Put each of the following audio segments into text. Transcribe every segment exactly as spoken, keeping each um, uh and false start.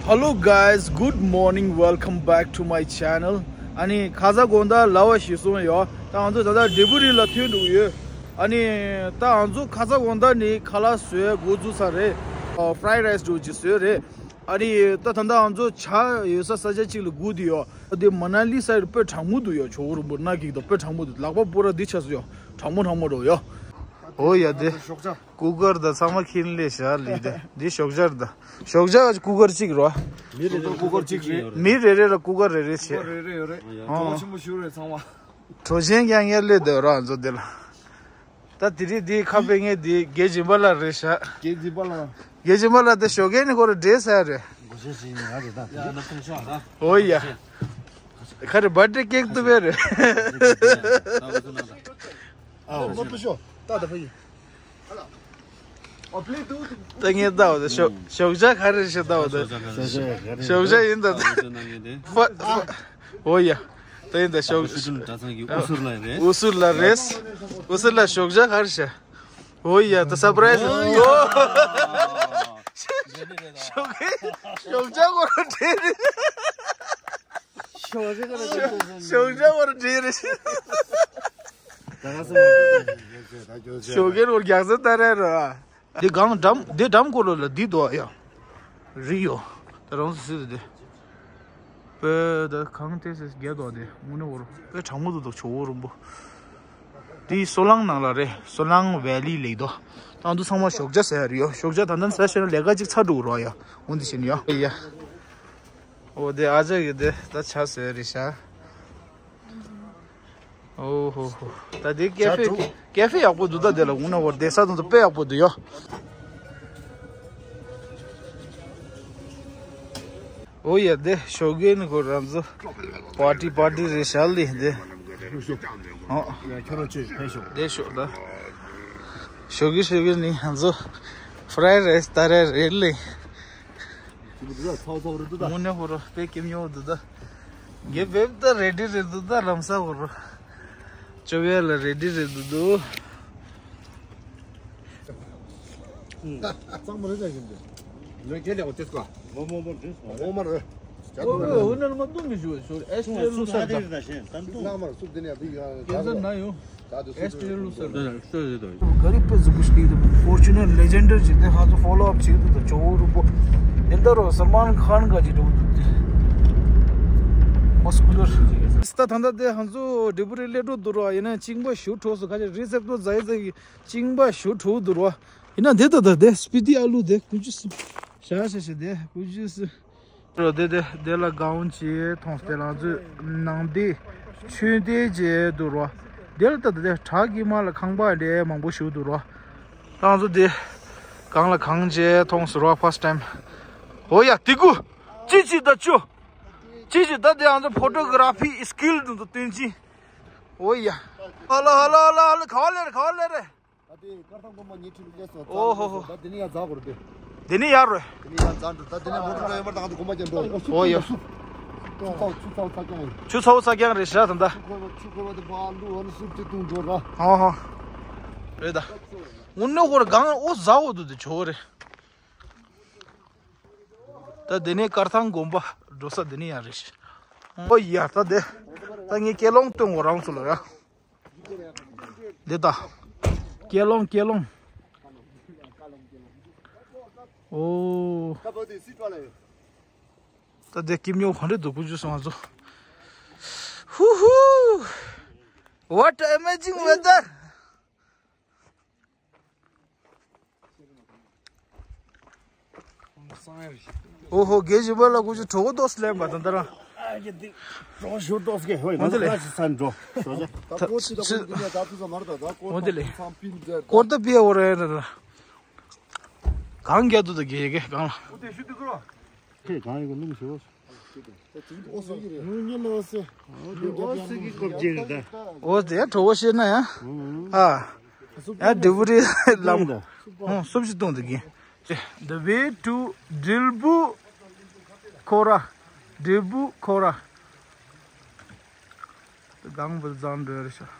Hello guys, good morning, welcome back to my channel. ཨ་ནི་ཁ་ས་དགོང་དག་ལ་བ་ཞིག་སོང་ཡོད། ད་ང་ཚོ་ད་ལྟ་འབྲས་བུ་རི་ལ་ཐོན་འགྲོ་ཡོད། ཨ་ནི་ད་ང་ཚོ་ཁ་ས་དགོང་དག་ནི་ཁ་ལག་བཟོས་འགོ་འཛུགས་ས་རེད། ཨ་fried rice འགྲོ་ཅིག་བཟོས་རེད། ཨ་ནི་ད་ད་ལྟ་ང་ཚོ་ཇ་ཡོད་ས་ས་ཆ་གཅིག་ལ་སྒུག་བསྡད་ཡོད། དེ་མ་ན་ལི་སའི་དཔེ་གྲང་མོ་འདུག་ཡོད། ཇོ་བོ་རིན་པོ་སྣ་གིག་དང་དཔེ་གྲང་མོ་འདུག་ལག་པ་པོ་ར་འདི་ཆ་སུ་ཡོད། གྲང་མོ་གྲང་མོ་འགྲོ་ཡོད། ཨོ་ཡ་དེ། ཞོགས་ཇ། ཀུ་ཀར་དང་ཚང་མ་ཁྱེར་ལས་བཞག་ལས་དེ། འདི་ཞོགས་ཇ་རེད་ད། ཞོགས་ཇ་ཀུ་ཀར་གཅིག་རོ། མི་རེ་རེ་ཀུ་ཀར་གཅིག་རེད། མི་རེ་རེ་ལ་ཀུ་ཀར་རེ་རེ་བྱས། ཀུ་ཀར་རེ་རེ་ཡོད་རེད། ཨོ། གྲོགས་ཆེན་མོ་ཞུ་རེད་ཚང་མ། གྲོགས་ཆེན་ཀྱང་ངས་སླེབས་འདུག་ར་ང་ཚོ་འདི་ལ། ད་དེ་རིང་འདི་ཁ་དཔེ་ངས་འདི་དགེ་སྦྱིན་པ་ལ་རེད་ཤག་དགེ་སྦྱིན་པ་ལ། དགེ་སྦྱིན་པ་ལ་དེ་ཞོགས་ཀས་ནི་ཁོ་ར་འདྲེས་ས་རེད། ཡ་ན་ཕུང་ཤོག་ད། ཨོ་ཡ། ཁ་རེ་བར་ཐི་ཌེ་ཀེག་ཏུ་བེ་རེད། ཨོ། ད་ངས་ལྟ་བ་དང་ཞོགས་ཞོགས་ཇ་ག་རེ་ཞིག་ལྟ་བ་དང་། ཞོགས་ཇ་ཡིན་ད། ཨོ་ཡ། ད་ཡིན་ད་ཞོགས། ཨུ་སུར་ལ་རེད། ཨུ་སུར་ལ་ཞོགས་ཇ་ག་རེ་ཞིག་ཨོ་ཡ་ད་སར་པ་རའི་ཛི། ཨོ། ཞོགས་ཇ་གོ་ར་འདྲེ་རེད། ཞོགས་ཇ་གོ་ར་འདྲེ་རེད། ཞོགས་ཀས་རོ་རྒྱག་ས་ད་རེད་ར། འདི་གང་འགྲམ་འདི་འགྲམ་སྐོར་ལ་འདི་འདུག་ཡ། རི་ཡོད། ད་རང་སུ་སུ་དེ། པེ་ད་གང་དེ་སེ་རྒྱལ་དོ་དེ་དངོས་གནས་འོར་དཔེ་གྲང་མོ་འདུག་དོ་ཇོ་བོ་རིན་པོ། འདི་སོ་ལང་ནང་ལ་རེད། སོ་ལང་ཝེ་ལི་ལེགས་དོ། ད་འདུ་ཚང་མ་ཞོགས་ཇ་ཟ་ཡ་རེད་ཡོ། ཞོགས་ཇ་ད་ནམ་ཟ་ཤེས་ན་ལས་ཀ་ཅིག་ཚར་འགྲོ་རོགས་ཡ། འོ་འདི་བྱེད་ནི་ཡོ་ཡ། འོ་དེ་ཨ་ཅག་གི་དེ་ད་ཆ་ཟ་ཡ་རེད་ཤག་ཨོ་ཧོ་ཧོ། ད་དེ་ཀེ་ཧྥེ་ཀེ་ཧྥེ་ཡག་པོ་འདུག་ད་དེ་ལ་འོང་ན་བར་བསྡད་ས་དང་དཔེ་ཡག་པོ་འདུག་ཡོ། ཨོ་ཡ་དེ་ཞོགས་ཀས་ནི་ཁོ་རང་ཚོ་པར་ཊི་པར་ཊི་རེད་ཤག་ལི་དེ། ཨོ། ཁྱོད་རང་ཚོས་ཕེབས་ཤོག་དེ་ཤོག་ད། ཞོགས་ཀས་ཞོགས་ཀས་ནི་ང་ཚོ་ཕ་རའི་ཌ་རའི་སི་ད་རེ་རེད་ལི། དངོས་གནས་ཧོ་རོ་དཔེ་སྐྱིད་ཉོ་འདུག་ད། རྒྱལ་བེབ་ད་རེ་ཌི་རེད་འདུག་ད་ལམ་ས་ཧོ་རོ། ཅོ་བེ་ལ་རེ་ཌི་རེད་འདུག་འདུག་གཙང་མ་རེད་ད་ཡིན་འདུག་ལོས་ཁྱེད་ལས་འོ་ཏེ་སྐོ། མོ་མོ་མོ་འདྲེས་སོང་། མོ་མ་རེད། ཨོ་ཨོ་ཨོ་ནར་མ་ཏུང་གི་ཞུ་ཞུ་ཨེ་སི་ཊི་ལུ་སར་ད། ལ་མར་སུབ་དེ་ནས་བི་ཡ་ཀེ་ཛར་ན་ཡོ། ཨེ་སི་ཊི་ལུ་སར་ད། ག་རེ་དཔེ་གཟུགས་པོ་ཞིག་ལེགས་འདུག་ཧྥོར་ཅུ་ནར་ལེ་ཇེན་ཌར་ཅིག་དེ་ཧ་ཚོ་ཧྥོ་ལོ་ཨབ་བྱེད་འདུག་ད་ཇོ་བོ་རུ་པོ། དེ་ལྟར་རོ་སལ་མཱན་ཁཱན་ག་ཅིག་འགྲོ་འདུག་དེ། མོ་སི་ཀུ་ལར། ད་ད་ལྟ་དེ་ཧ་ཚོ་འབྲས་བུ་རི་སླེབས་འགྲོ་འདུག་རོ། ཡིན་ན་གཅིན་པ་ཞུ་འཕྲོ་སོ་ག་ཅིག་རི་སེབ་ཏོ་ཛའི་ཛའི་གཅིན་པ་ཞུ་འཕྲོ་འདུག་རོ། ཡིན་ན་དེ་ད་ད་དེ་སྤི་ཏི་ཨ་ལུ་དེ་ཀུ་ཅུ་སི། ཤ་ཤ་ཤ་དེ་ཀུ་ཅུ་སི། རོ་དེ་དེ་དེ་ལ་གའོན་ཅིག་མཐོང་སྟེ་ལང་ཚོའི་ནང་དེ་མཆོད་རྟེན་ཅིག་འདུག་རོ། དེ་ལ་ད་དེ་བྲག་གི་མ་ལ་ཁང་པ་འདྲ་མང་པོ་ཞིག་འདུག་རོ། ལང་ཚོ་དེ་གང་ལ་གང་ཅིག་མཐོང་སོང་རོ་ཕར་སི་ཊི་ཊའིམ། ཨོ་ཡ་དེ་གུ་ཅི་ཅི་ད་ཅོ། ཅི་ཅི་ད་དེ་ང་ཚོ་ཕོ་ཊོ་གྷ་ར་ཕི་སི་ཀིལ་འདུག་འདུག་སྟོན་ཅི། ཨོ་ཡ། ཧ་ལ་ཧ་ལ་ཧ་ལ་ཧ་ལ་ག་བ་ལེ་རེ་ག་བ་ལེ་རེ། ད་དེ་དཀར་ཐང་དགོན་པ་ཉེ་འཁྲིས་ལ་སླེབས་སོང་། ཨོ་ཧོ་ཧོ། ད་དེ་ནས་ཡར་འཛེག་དགོས་རེད་དེ། དེ་ནས་ཡར་རོ། དེ་ནས་ཡར་འཛེག་འགྲོ། ད་དེ་ནས་མོ་ཊ་ལ་ཡོད་མར་ད་ང་ཚོ་དགོན་པ་ཅན་འགྲོ། ཨོ་ཡ། ཆུ་ཚ་བོ་ཆུ་ཚ་བོ་ཚ་རྐྱང་ཡིན། ཆུ་ཚ་བོ་ཚ་རྐྱང་རེད་ཤག་ད་ད། ཆུ་ཁོལ་བ་ཆུ་ཁོལ་བ་དེ་ཕར་བླུགས་འོ་ནི་སུབ་ཅིག་བཏུང་འགྲོ་ར། ཧོ་ཧོ། རེད་ད། དངོས་གནས་ཁོ་ར་གང་ཨོ་ཟ་འོ་འདུག་དེ་ཆོ་རེད། ད་དེ་ནས་དཀར་ཐང་དགོན་པ་འགྲོ་ས་དེ་ནས་ཡར་རེད་ཤག་ཨོ་ཡ་ད་དེ། ད་ངས་ཀེ་ལོང་སྟོན་གོ་རང་ཚོ་ལ་ཡ། འདི་ལྟ། ཀེ་ལོང་ཀེ་ལོང་། ཨོ། ད་འདི་སྐྱིབས་ཉོ་ག་འདྲ་འདུག་ཀུ་ཅུ་སོང་ང་ཚོ། ཧུ་ཧུ། What amazing weather! ཨོ་ཧོ། དགེ་བཤེས་པ་ལ་ཀུ་ཅུ་གྲོད་ཁོག་ཏོག་ཙམ་ལེན་པ་དང་ད་རང་། གྲོད་ཁོག་ཞུ་ཏོག་ཙམ་གྱི་ཧོ་ཡི་འོ་དེ་ལས། ཁ་ཅིག་ཚར་འགྲོ། ད་ཀོ་ཅི་ད་ཀོ་ཅི་ད་ད་ཚུ་ས་མར་ད་ད་ཀོ་འོ་དེ་ལས། ཚང་པིན་ཛེ། ཀོར་ད་པི་ཡ་འོ་རེ་ད་ད། གང་རྒྱ་དུ་ད་གེ་གེ་གང་ལ། ཨོ་དེ་ཤུ་དུ་ཀུ་རོ། ཁྱེད་གང་ཡོད་གི་ལུང་ཞུ། ཨོ་སི་ཀི་ཀོབ་ཅེ་རེད་ད། ཨོ་དེ་ཡ་གྲོད་ཁོག་བཤད་ན་ཡ། ཨ། ཡ་འབྲས་བུ་རི་ལམ། ཨོ་སུབ་ཅི་བཏུང་དུ་གིན། The way to འབྲས་བུ་ཁོ་ར། འབྲས་བུ་ཁོ་ར། གང་བུ་ཛང་འགྲོ་རེད་ཤག་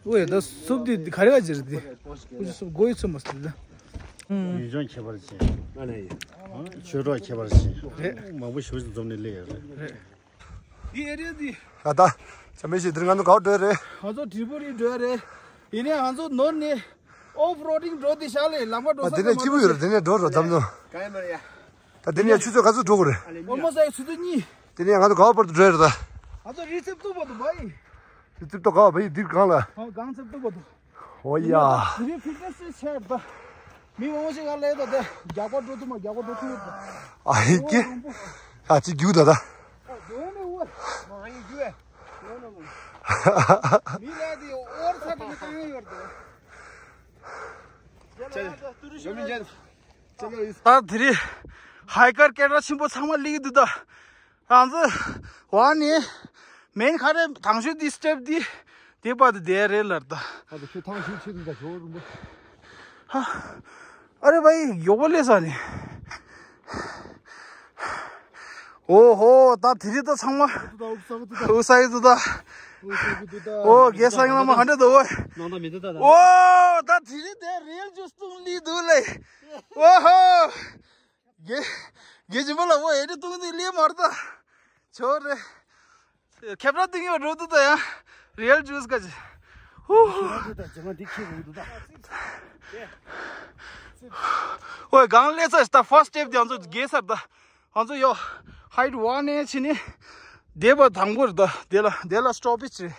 ཨོ་ཡ་ད་སུབ་དེ་ག་རེ་ག་ཅི་རེད་དེ། ཁོ་ཅི་སུབ་གོ་ཡི་ཚོད་མ་སུབ་དེ། ཡུལ་ལྗོངས་ཁྱད་པར་ཅན། ཨ་ནི་ཡ། ཆོས་གྲོགས་ཁྱད་པར་ཅན། རེད། མང་པོ་ཞེ་པོ་ཅིག་འཛོམས་ནས་སླེབས་ཡོད་རེད། རེད། འདི་ཨེ་རི་ཡ་འདི། ད་ལྟ། བྱམས་པའི་ཞིག་འདིར་ང་ཚོ་ག་པར་འགྲོ་རེད། ང་ཚོ་དྲིལ་བུ་རི་འགྲོ་རེད། ཡིན་ནའི་ང་ཚོ་ནོར་ནས་ཨོཕ་རོ་ཌིང་འགྲོ་དེ་ཤག་ལས་ལམ་ཁ་འགྲོ་ཨ། ས་དེ་ནས་ག་སྐྱིད་པོ་ཡོད་རེད། དེ་ནས་འགྲོ་རོགས་འཛམ་གླིང་། ད་དེ་ནས་ཆུ་ཚོད་ག་ཚོད་འགྲོ་དགོས་རེད། ཨོ་མོ་ས་ཡ་ཆུ་ཚོད་གཉིས། དེ་ནས་ང་ཚོ་ག་པར་དུ་འགྲོ་ཡ་རེད་ད། ང་ཚོ་རི་རྩེ་ཏོག་པ་དུ་བ་ཡིན། རི་རྩེ་ཏོག་ག་བ་ཡིན་འདིར་གང་ལ། ཨོ་གང་རྩེ་ཏོག་པ་དུ། ཨོ་ཡ། དེ་རིང་ཕི་ཊི་ནེ་སི་ཆེ་ད། མི་མང་པོ་ཞིག་ག་ལས་ད་དེ་རྒྱག་པ་འགྲོ་ཐུབ་མ་རྒྱག་པ་འགྲོ་ཐུབ་ཡོད་ད། ཨ་ཧི་ཀེ། ཨ་ཅི་རྒྱུག་ད་ད། ཨ་འགྲོ་ནས་འུ། མ་ཡིན་རྒྱུ་ཨེ། ནོ་ནོ་ནོ། མི་ལ་དེ་ཨོར་ཚ་དེ་གང་ཡོད་ད། ད་དེ་རིང་ཧའི་ཀར་སྐད་གྲགས་ཆེན་པོ་ཚང་མ་སླེབས་འདུག་ད། ང་ཚོ་བ་ནི་མེན་ཁ་རེ་དང་ཤོས་འདི་སི་ཊེབ་འདི་དེ་བར་དུ་བསྡད་རེད་ལར་ད། ཨ་ད་ཁྱོད་ཐང་ཤུགས་ཆེ་འདུག་ད་ཞོར་རུ་འདུག་ཨ་རེ་བའི་མགྱོགས་པོ་སླེབས་ས་ནི། ཨོ་ཧོ་ད་དེ་རིང་ད་ཚང་མ་འུ་ས་གི་འདུག་ད། ཨོ་རྒན་སངས་རྒྱས་བླ་མ་ག་འདྲ་འདུག་ཨོ། ནང་ད་མི་འདུག་ད། ཨོ་ད་དེ་རིང་དེ་རེལ་ཇུས་བཏུང་ལི་འདུག་ལེ། ཨོ་ཧོ། དགེ་དགེ་སྦྱིན་པ་ལགས་འོ་ཨེ་འདྲ་བཏུང་ནི་ལས་མར་ད། ཆོ་རེ། ཁྱབ་ར་ཏིང་ཡོ་རོ་ཏུ་ད་ཡ། རེལ་ཇུས་ག་ཅི། ཧུ། འོ་གང་ལས་ཚ་ད་ཕར་སི་ཊེབ་དེ་ང་ཚོ་དགེ་སར་ད། ང་ཚོ་ཡོ། ཧའིཊ་ཝ་ནས་ཕྱིན་ནི། དེ་བ་དང་པོ་རེད་ད། དེ་ལ་དེ་ལ་སི་ཊོ་པེ་ཇི་རེད།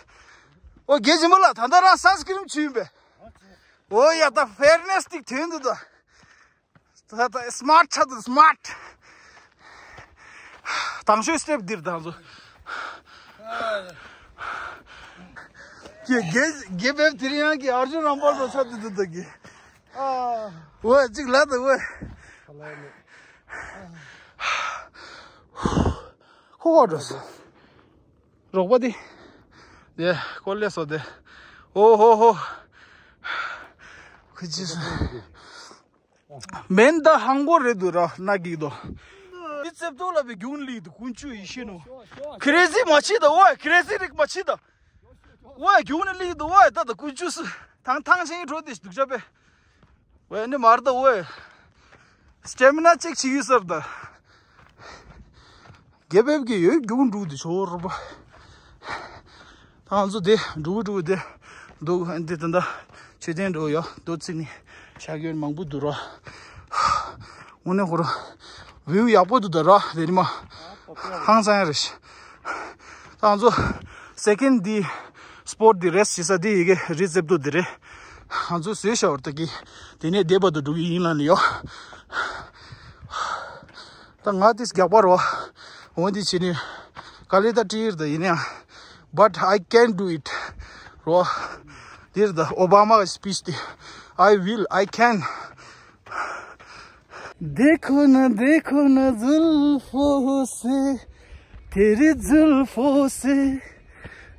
འོ་དགེ་སྦྱིན་པ་ལགས་ད་ལྟ་རང་སན་སི་ཀི་རིན་བྱུགས་ཡིན་པས། འོ་ཡ་ད་ཕེར་ནེ་སི་ཏིག་ཐོན་འདུག་ད། ད་ད་སི་མར་ཊི་ཆགས་འདུག་སི་མར་ཊི། དང་ཤོས་སི་ཊེབ་འདིར་དང་ཚོ། ཀྱེ་དགེ་དགེ་བེབ་དེ་རིང་ཡང་གི་ཨར་ཇུན་རམ་པ་ལོ་ཆགས་འདུག་འདུག་ད་གི། འོ་གཅིག་ལ་ད་འོ། ཁོ་ཁོ་འགྲོ་སོང་། རོགས་པ་དེ། དེ་ཀོ་ལེ་སོ་དེ། ཨོ་ཧོ་ཧོ། ཁུ་ཅི་སོ། མེན་ད་ཧང་གོ་རེད་འདུག་ར་ན་གིག་དོ། མི་རྩེབ་ཏོ་ལ་བའི་རྒྱུག་ལི་འདུག་ཀུན་ཆུ་ཡི་ཤི་ནོ། ཁི་རེ་ཟི་མ་ཕྱི་ད་ཝའི་ཁི་རེ་ཟི་རིག་མ་ཕྱི་ད། ཝའི་རྒྱུག་ནི་ལི་འདུག་ཝའི་ད་ད་ཀུན་ཆུ་སུ་ཐང་ཐང་ཤེང་གི་འགྲོ་དེ་སྡུག་ཅག་པས། ཝའི་ནི་མར་ད་ཝའི། སི་ཊེ་མི་ན་ཅེག་བྱེད་ཡུལ་སར་ད། རྒྱལ་བབ་ཀྱི་ཡོད་རྒྱུག་འགྲོ་དེ་ཆོ་རུ་པ། ད་ང་ཚོ་དེ་འགྲོ་གི་འགྲོ་གི་དེ་འདུག་འདི་ད་ད་མཆོད་རྟེན་འགྲོ་ཡོད་འདུག་ཚིག་ནི་ཤ་གྱོན་མང་པོ་འདུག་ར། དངོས་གནས་ཁོ་ར་བིའུ་ཡག་པོ་འདུག་ད་ར་དེ་ནི་མ་ཧང་སང་ཡ་རེད་ཤག་ད་ང་ཚོ་སེ་ཀེན་ཌི་སི་པོཊ་འདི་རེ་སི་ཊི་བྱེད་ས་འདི་ཡི་གེ་རི་རྩེབ་ཏོ་འདི་རེད། ང་ཚོ་བཟོས་ཤག་འོར་ད་གི་དེ་ནས་བདེ་བར་དུ་འགྲོ་གི་ཡིན་ལ་ནི་ཡོད། ད་ང་དེས་རྒྱག་པ་རོ། འོན་ཏེ་བྱས་ནས་དཀའ་ལས་ད་སྤྲད་ཡིར་ད་ཡིན་ཡང་། But I can do it རོ། དེར་ད་ཨོ་བྷ་མ་གི་སི་པིཆ་དེ། I will, I can. देखो ना देखो ना जुल्फों से, तेरी जुल्फों से,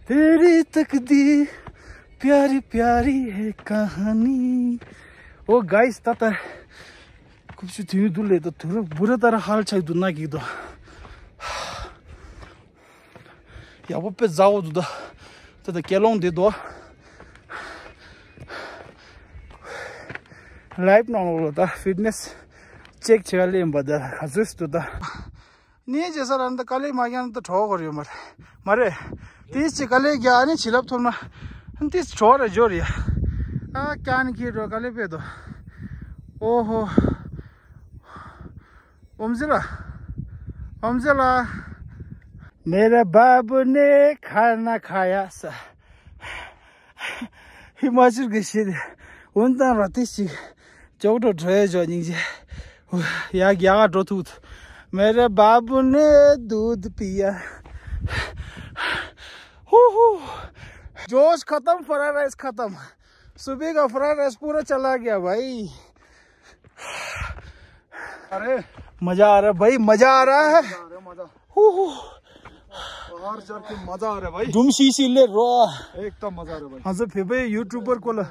तेरी तकदीर, प्यारी प्यारी है कहानी। ओ गाइस, ད་ད། ཁུབ་ཆུ་དུས་འདུག་ལས་དོ་དུ་རུ་བུ་ར་ད་ར་ཧལ་ཆག་འདུག་ན་གིག་དོ། ཡག་པོ་དཔེ་མཛའ་བོ་འདུག་ད། ད་ད་སྐད་ལོང་འདི་དོ། ལའིབ་ནང་ལོགས་ལ་ད་ཕིཊ་ནེ་སི་ཅེག་བྱེད་ག་ལེན་པ་ད་ག་ཚོད་འདུག་ད། ནས་རྗེས་ས་ལ་འདི་དཀའ་ལས་མ་རྒྱག་ན་འདི་གྲོགས་གོ་རེད་མ་རེད། མ་རེད། དེ་ཅི་དཀའ་ལས་རྒྱག་ནི་བྱིན་རླབས་ཐོབ་ན། འདི་གྲོགས་རེ་འབྱོར་ཡ། ཨ་ཀྱ་ནི་ཁྱེད་རོ་དཀའ་ལས་དཔེ་དོ། ཨོ་ཧོ། ཨོམ་ཟི་ལ། ཨོམ་ཟི་ལ། मेरे बाबू ने खाना खाया सा। हिमाचल के शेर। उन तन राते सी। चौक तो ट्रे जो निंजे। या क्या का ट्रो तू। मेरे बाबू ने दूध पिया। हू हू। जोश खत्म, फ्राइड राइस खत्म। सुबह का फ्राइड राइस पूरा चला गया भाई। अरे। मजा आ रहा है भाई, मजा आ रहा है। मजा आ रहा है, मजा। हू हू। बाहर चल के मजा आ रहा है भाई। डुम सी सी ले रो। एकदम मजा आ रहा है भाई। हाँ, सर, फिर भाई यूट्यूबर को ला।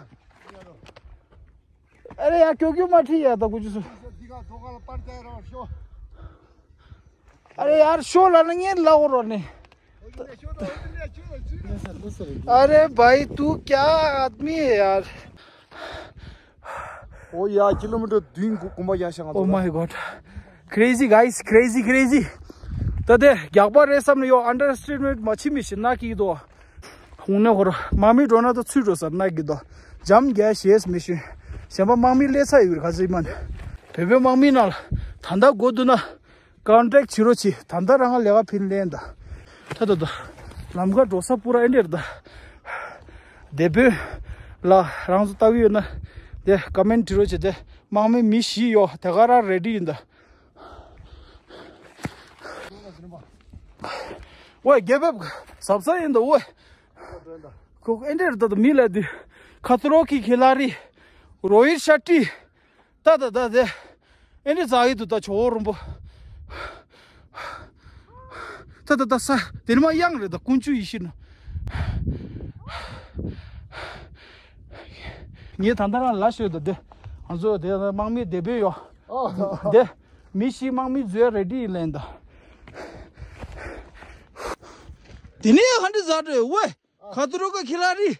अरे यार, क्यों, क्यों मत ही आता कुछ सु-। अरे यार, शो ला नहीं है, लाओ रो ने। अरे भाई, तू क्या आदमी है यार? ཨོ་ཡ། ཀི་ལོ་མི་ཊར་བདུན་དགུ་དགོངས་པ་རྒྱག་ཤག་ང་ཚོ། Oh my god, crazy guys, crazy, crazy. ད་དེ་རྒྱག་པ་རེད་བསམ་ནས་ཡོ་underestimate མ་བྱེད་མི་ཞིག་ན་གི་འདུག་ཧུང་ནས་ཧོར་དམག་མི་འགྲོ་ན་ད་ཚུད་འགྲོ་ཟེར་ན་གི་དོ། འཇམ་རྒྱལ་ཞེས་མི་ཤེས། གཞན་པ་དམག་མི་སླེབས་ཚར་ཡོད་རེད་ཁ་ཚིག་མ་ནི། བོད་པའི་དམག་མི་ནང་ལ་ད་ལྟ་དགོས་འདུག་ན་ཀོན་ཊེག་བྱེད་རོགས་གྱིས། ད་ལྟ་རང་ལས་ཀ་ཕིན་ལེན་ད། ད་ད་ད། ལམ་ཁ་འགྲོ་ས་པུ་ར་ཨེ་འདྲེར་ད། དེད་དཔོན་ལ་རང་ཚོ་ལྟ་གི་ཡོད་ན་དེ་ཀོ་མེན་བྲིས་རོགས་གྱིས། དེ་དམག་མི་མི་བཞི་ཡོད། དེ་ག་རང་རེ་ཌི་ཡིན་ད། ཝེ་རྒྱལ་བབ་གཟབ་གཟབ་ཡིན་ད་ཝེ། ཁོ་ཨེ་འདྲེར་ད་ད་མི་ལ་དེ་ཁ་ཐོ་རོ་ཁི་ཁི་ལ་རི་རོ་ཧིར་ཤ་ཏི། ད་ད་ད་དེ་ཨེ་འདྲེ་ཛ་ཡི་དུ་ད་ཇོ་བོ་རིན་པོ། ད་ད་ད་ས་དེ་ནི་མ་གཡང་རེད་ད་ཀུན་ཆུ་ཡི་ཤི་ན། ངས་ད་ལྟ་རང་ལ་ཤོད་ད་དེ། ང་ཚོ་དེ་དམག་མི་དེད་དཔོན་ཡོད། དེ་མི་ཤི་དམག་མི་འཛུལ་རེ་ཌི་ཡིན་ལན་ད། དེ་ནི་ཡང་ཧ་འདྲེ་ཛ་འདྲེ་ཝེ། ཁ་ཐུ་རོ་ཀ་ཁི་ལ་རི།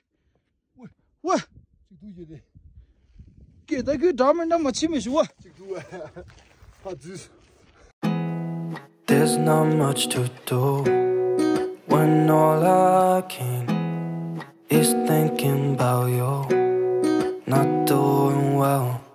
ཝེ། གཅིག་ཏུ་ཡོད་རེད། སྐད་ད་ཁྱོད་འདྲ་མི་འདྲ་མ་བྱེད་མི་ཞུ་བ། གཅིག་ཏུ་ཕ་ཛུས། There's not much to do when all I can is thinking about you. Not doing well.